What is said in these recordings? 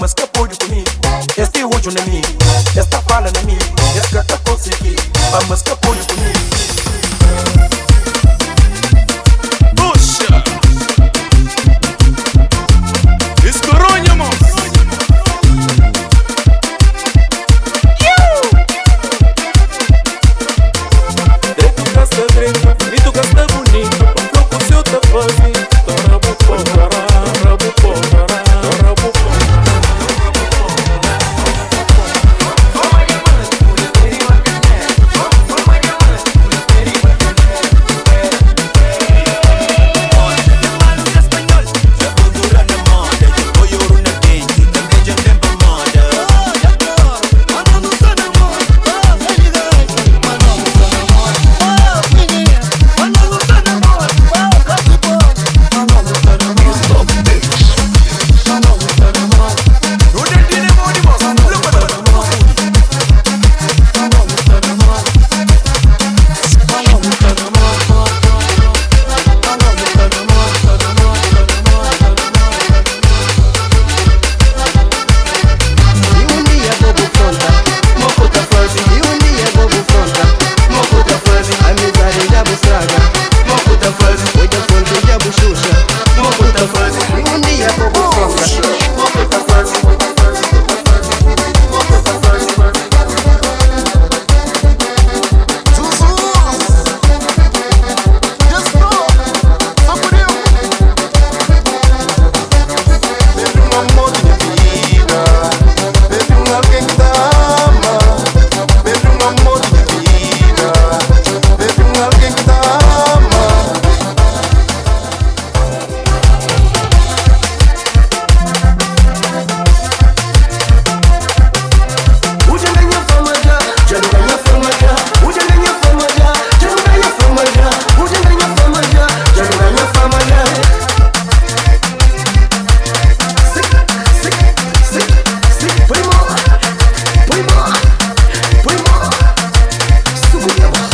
mas ka pode ku mi. Es tem odju na mi, es ta fala na mi, es ka ta konsegui, mas ka pode ku mi. Puxa! Escoronha, moço! Dretu ka sta dretu, bonito ka sta bonito. Pa fla ku seu ta faze, tora bu pó, tora bu pó, tora bu pó. E um dia bobo fronta, moco tá faze. E um dia bobo fronta, moco tá faze. Amizade já bu estraga, moco tá faze. Oi da fonte já bu xuxa, moco tá faze. E um dia bobo fronta, moco tá faze. Moco tá faze. Perdi um amor de vida, perdi um alguém que te ama. Perdi um amor de vida, perdi um alguém que te ama. Uja ganha fama já, já não ganha fama já. Uja ganha fama já, já não ganha fama já. Uja ganha fama já, já não ganha fama já. Sic, sic, sic, sic, primo, primo, primo. Sucuri a voz.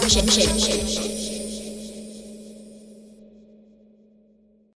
Shake, shake, shake.